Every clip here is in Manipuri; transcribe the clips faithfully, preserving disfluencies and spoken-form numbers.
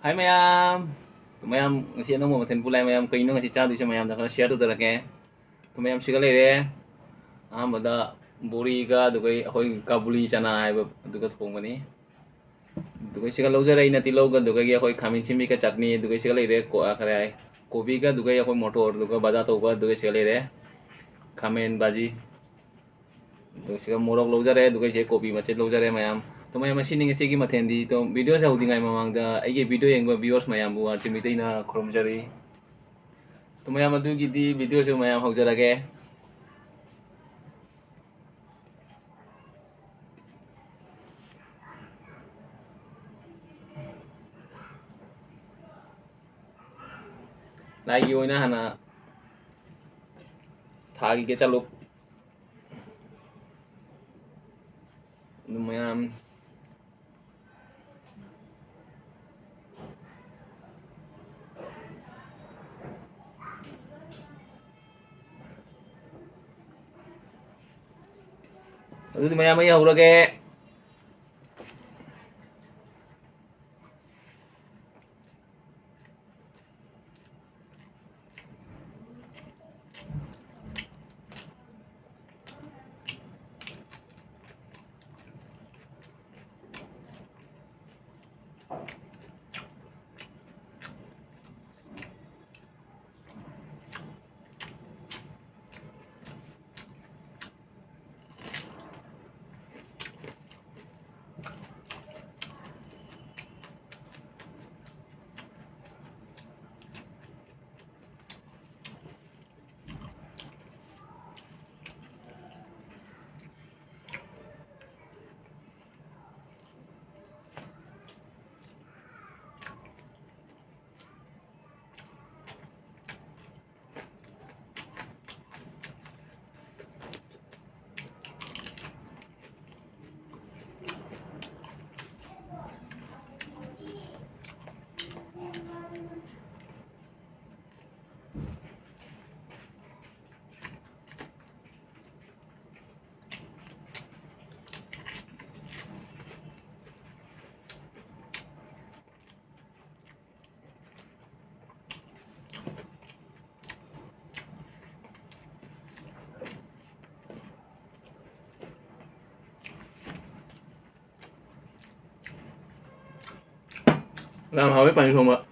ꯍꯥꯏ ꯃꯌꯥꯝ, ꯃꯌꯥꯝ ꯉꯁꯤ ꯑꯅꯧꯕ ꯃꯊꯦꯜ ꯄꯨꯂꯥꯏ꯫ ꯃꯌꯥꯝ ꯀꯩꯅꯣ ꯉꯁꯤ ꯆꯥꯗꯣꯏꯁꯦ ꯃꯌꯥꯝꯗ ꯈꯔ ꯁꯤꯌꯔ ꯇꯧꯖꯔꯛꯀꯦ꯫ ꯑꯗꯨ ꯃꯌꯥꯝ ꯁꯤꯒ ꯂꯩꯔꯦ꯫ ꯑꯍꯥꯟꯕꯗ ꯕꯣꯔꯤꯒ ꯑꯗꯨꯒ ꯑꯩꯈꯣꯏ ꯀꯥꯕꯨꯂꯤ ꯆꯅꯥ ꯍꯥꯏꯕ ꯑꯗꯨꯒ ꯊꯣꯡꯕꯅꯤ꯫ ꯑꯗꯨꯒ ꯁꯤꯒ ꯂꯧꯖꯔꯦ ꯑꯩꯅ ꯇꯤꯜꯍꯧꯒ ꯑꯗꯨꯒ ꯑꯩꯈꯣꯏ ꯈꯥꯃꯦꯟ ꯁꯤꯟꯕꯤꯒ ꯆꯠꯅꯤ꯫ ꯑꯗꯨꯒ ꯁꯤꯒ ꯂꯩꯔꯦ ꯀꯣ-, ꯑ, ꯀꯔꯤ ꯍꯥꯏ, ꯀꯣꯕꯤꯒ ꯑꯗꯨꯒ ꯑꯩꯈꯣꯏ ꯃꯣꯇꯣꯔ ꯑꯗꯨꯒ ꯕꯖꯥꯔ ꯇꯧꯕ ꯑꯗꯨꯒ ꯁꯤꯒ ꯂꯩꯔꯦ ꯈꯥꯃꯦꯟ ꯕꯥꯖꯤ꯫ ꯑꯗꯨꯒ ꯁꯤꯒ ꯃꯣꯔꯣꯛ ꯂꯧꯖꯔꯦ, ꯑꯗꯨꯒ ꯁꯤꯒ ꯀꯣꯕꯤ ꯃꯆꯦꯠ ꯂꯧꯖꯔꯦ ꯃꯌꯥꯝ꯫ ꯑꯗꯣ ꯃꯌꯥꯝ ꯑꯁꯤꯅꯤ ꯉꯁꯤꯒꯤ ꯃꯊꯦꯜꯗꯤ꯫ ꯑꯗꯣ ꯚꯤꯗꯤꯑꯣꯁꯦ ꯍꯧꯗ꯭ꯔꯤꯉꯩ ꯃꯃꯥꯡꯗ ꯑꯩꯒꯤ ꯚꯤꯗꯤꯑꯣ ꯌꯦꯡꯕ ꯚꯤꯌꯨꯋꯔꯁ ꯃꯌꯥꯝꯕꯨ ꯋꯥꯟꯁꯤ ꯃꯤꯇꯩꯅ ꯈꯨꯔꯨꯝꯖꯔꯤ꯫ ꯑꯗꯣ ꯃꯌꯥꯝ ꯑꯗꯨꯒꯤꯗꯤ ꯚꯤꯗꯤꯑꯣꯁꯦ ꯃꯌꯥꯝ ꯍꯧꯖꯔꯒꯦ꯫ ꯂꯥꯏꯒꯤ ꯑꯣꯏꯅ ꯍꯥꯟꯅ ꯊꯥꯈꯤꯒꯦ ꯆꯠꯂꯨ꯫ ꯑꯗꯨ ꯃꯌꯥꯝ ꯑꯗꯨꯗꯤ ꯃꯌꯥꯝ ꯑꯩ ꯍꯧꯔꯒꯦ꯫ ꯌꯥꯝ ꯍꯥꯎꯋꯦ ꯄꯥꯅꯤ ꯊꯣꯡꯕ꯫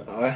ꯍꯥꯎꯋꯦ꯫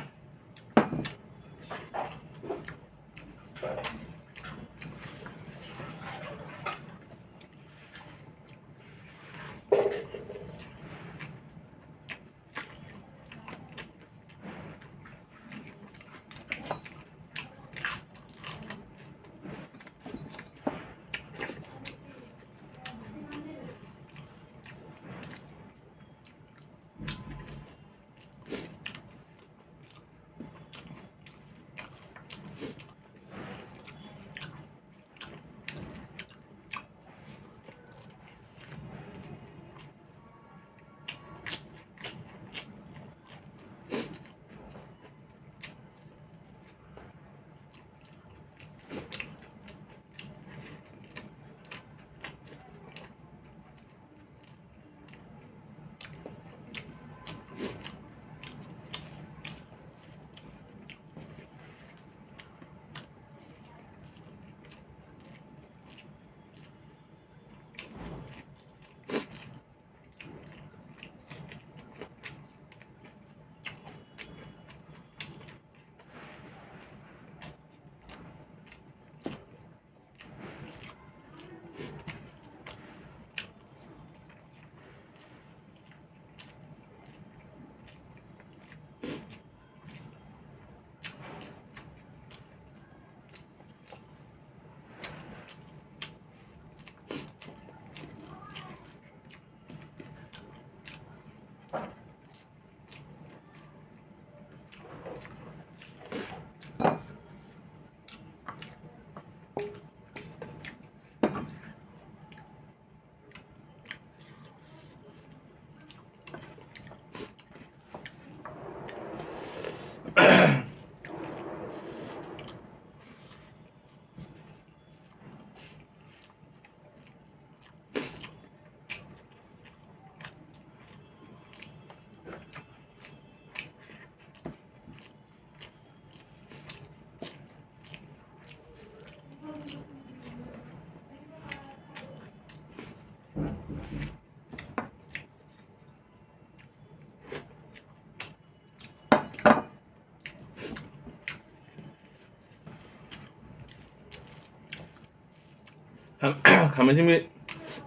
ꯈꯥꯃꯦꯟ ꯑꯁꯤꯟꯕꯤ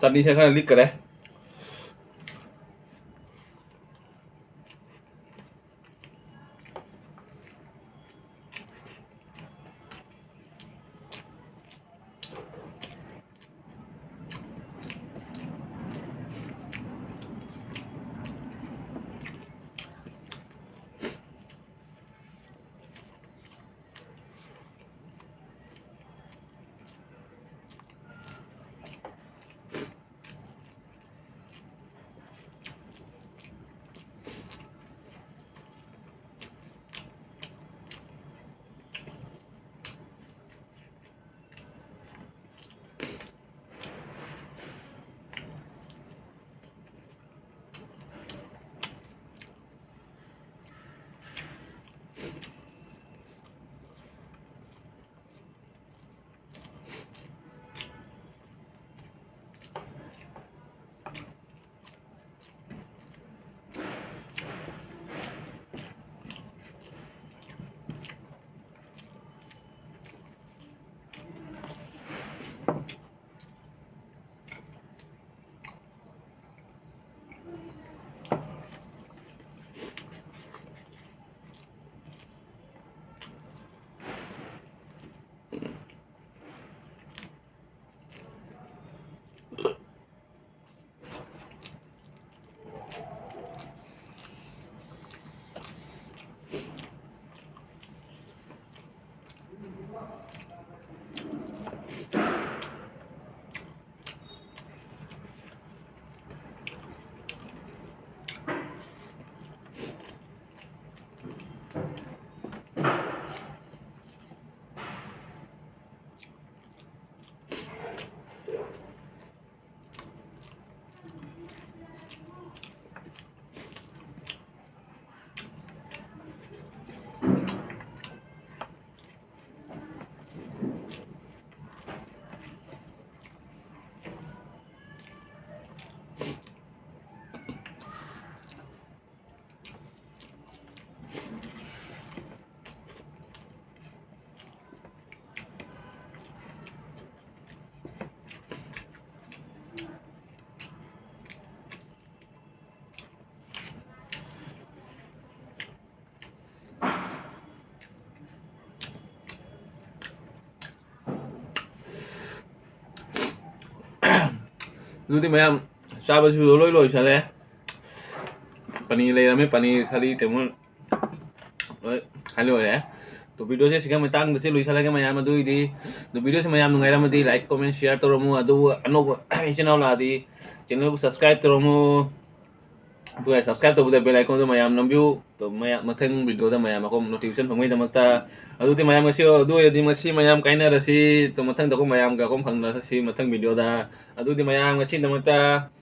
ꯆꯠꯅꯤꯁꯦ ꯈꯔ ꯂꯤꯛꯈꯔꯦ꯫ ꯑꯗꯨꯗꯤ ꯃꯌꯥꯝ ꯆꯥꯕꯁꯨ ꯂꯣꯏ ꯂꯣꯏꯁꯜꯂꯦ꯫ ꯄꯅꯤꯔ ꯂꯩꯔꯝꯃꯦ, ꯄꯅꯤꯔ ꯈꯔꯤ ꯇꯦꯃꯨꯜ ꯂꯣꯏ ꯈꯥꯏ ꯂꯣꯏꯔꯦ꯫ ꯇꯣ ꯚꯤꯗꯤꯑꯣꯁꯦ ꯁꯤꯒ ꯃꯇꯥꯡꯗꯁꯦ ꯂꯣꯏꯁꯜꯂꯒꯦ ꯃꯌꯥꯝ꯫ ꯑꯗꯨꯒꯤꯗꯤ ꯑꯗꯨ ꯚꯤꯗꯤꯑꯣꯁꯦ ꯃꯌꯥꯝ ꯅꯨꯡꯉꯥꯏꯔꯝꯃꯗꯤ like, comment, share ꯇꯧꯔꯝꯃꯨ꯫ ꯑꯗꯨꯕꯨ ꯑꯅꯧꯕ ꯏꯆꯤꯟ ꯏꯅꯥꯎ ꯂꯥꯛꯑꯗꯤ channelꯕꯨ subscribe ꯇꯧꯔꯝꯃꯨ꯫ ꯑꯗꯨꯒ subscribe ꯇꯧꯕꯗ bell iconꯗꯣ ꯃꯌꯥꯝ ꯅꯝꯕꯤꯌꯨ꯫ ꯇꯣ ꯃꯌꯥꯝ ꯃꯊꯪ ꯚꯤꯗꯤꯑꯣꯗ ꯃꯌꯥꯝ ꯑꯩꯈꯣꯏ notification ꯐꯪꯕꯒꯤꯗꯃꯛꯇ꯫ ꯑꯗꯨꯗꯤ ꯃꯌꯥꯝ ꯉꯁꯤ ꯑꯗꯨ ꯑꯣꯏꯔꯗꯤ ꯉꯁꯤ ꯃꯌꯥꯝ ꯀꯥꯏꯅꯔꯁꯤ꯫ ꯇꯣ ꯃꯊꯪꯗ ꯑꯩꯈꯣꯏ ꯃꯌꯥꯝꯒ ꯑꯩꯈꯣꯏ ꯐꯪꯅꯔꯁꯤ ꯃꯊꯪ ꯚꯤꯗꯤꯑꯣꯗ꯫ ꯑꯗꯨꯗꯤ ꯃꯌꯥꯝ ꯉꯁꯤꯒꯤꯗꯃꯛꯇ